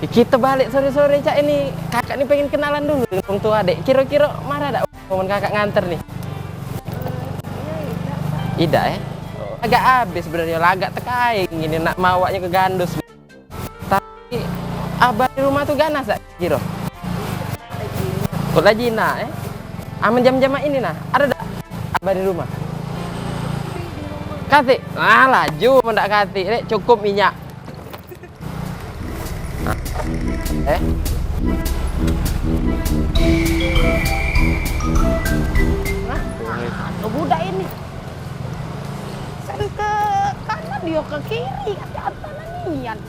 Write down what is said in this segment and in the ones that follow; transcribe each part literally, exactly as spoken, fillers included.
Kito balek sore-sore cak ini, kakak ni pengen kenalan dulu dengan wong tua, Dek. Kiro-kiro marah dak amen kakak nganter ni? Idak, eh? Agak abis sebenarnyo lah, agak tekaing ini nak mawaknyo ke Gandus. Tapi abah di rumah tu ganas dak kiro? Kok lagi nak, eh? Amen jam-jam ini nah, ado dak abah di rumah? Katik? Ah, laju men dak katik, Dek. Cukup minyak. Eh? Nah, anu budak ini. Sen ke kanan, dio ke kiri, kate apa nian.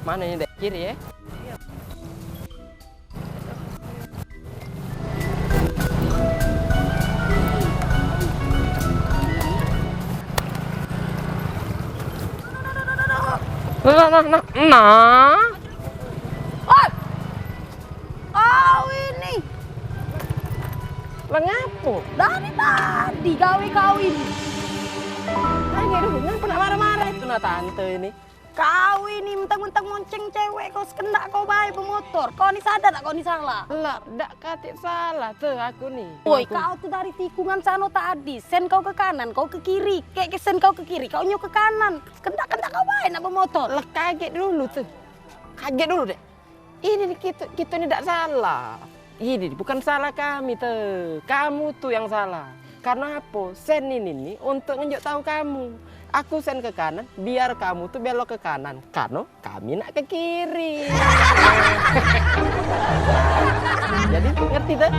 Mano ini, Dek? Kiri, eh? Nah, nah, nah, nah, nah. Oi! Kau ini. Lah ngapo? Dari tadi gawe kau ini. Ayo dulu, ngapo nak marah-marah itu nah tante ini? Kau ini mentang-mentang monceng cewek, kau sekendak kau bae bemotor. Kau ni sadar dak kau ni salah? Lah, dak katik salah tuh aku ni. Woi, kau tuh dari tikungan sano tadi. Sen kau ke kanan, kau ke kiri. Kek ke sen kau ke kiri, kau nyo ke kanan. Sekendak-kendak kau bae nak bemotor. Lah, kaget dulu tuh. Kaget dulu, Dek. Ini ni kito, kito ni dak salah. Ini bukan salah kami tuh. Kamu tuh yang salah. Karena apo? Sen ini ni untuk ngenjuk tahu kamu. Aku sen ke kanan, biar kamu tuh belok ke kanan. Karena kami nak ke kiri. Jadi ngerti tuh?